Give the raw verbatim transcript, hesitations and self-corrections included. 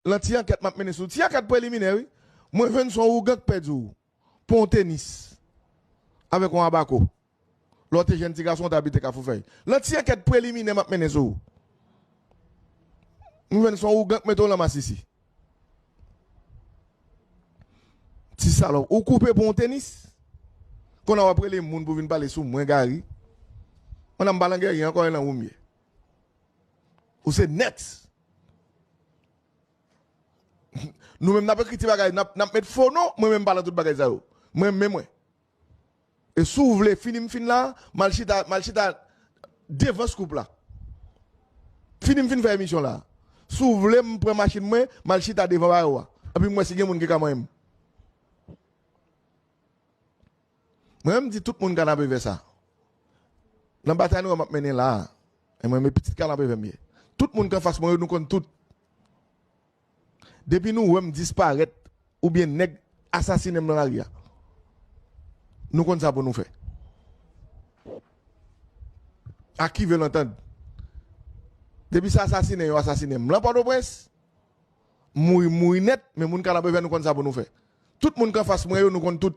Lan ti ankèt m ap mennen sou. Ti ankèt preliminè, wi. Mwen jwenn se yon ougan k pèdi w. Pou yon tenis. Avèk yon abako. Lè w te jèn ti gason, w te abite Kafou Fèy. Lan ti ankèt preliminè m ap mennen sou ou. M jwenn se yon ougan k mete w lan masisi. Ti salòp. Ou koupe pou yon tenis. Kounye a w ap rele moun pou vin pale sou mwen, Gary. Mwen, m pa lan gè ankò, e lan ou m ye. Ou se nèt. Nou menm n ap ekri ti bagay, n ap, n ap met fo non, mwen menm m pa lan tout bagay sa yo. Mwen menm mwen. E si w vle, fini m fin la, m al chita, m al chita devan Scoop la. Fini m fin fè emisyon la. Si w vle, m pran machin mwen, m al chita devan bawo a. Epi m wè si gen moun ki ka manyen m. Mwen menm m di tout moun kanapevè sa. Nan batay nou wè m ap mennen la a. E mwen menm pitit kanapevè m ye. Tout moun k anfas mwen yo, nou konn tout. Depi nou wè m disparèt, oubyen nèg asasinen m nan lari a, nou konn sa pou nou fè. A ki ve lantann. Depi se asasinen yo asasinen m lan Pòtoprens, m mouri, m mouri nèt, men moun kanapevè nou konn sa pou nou fè. Tout moun k anfas mwen yo, nou konn tout.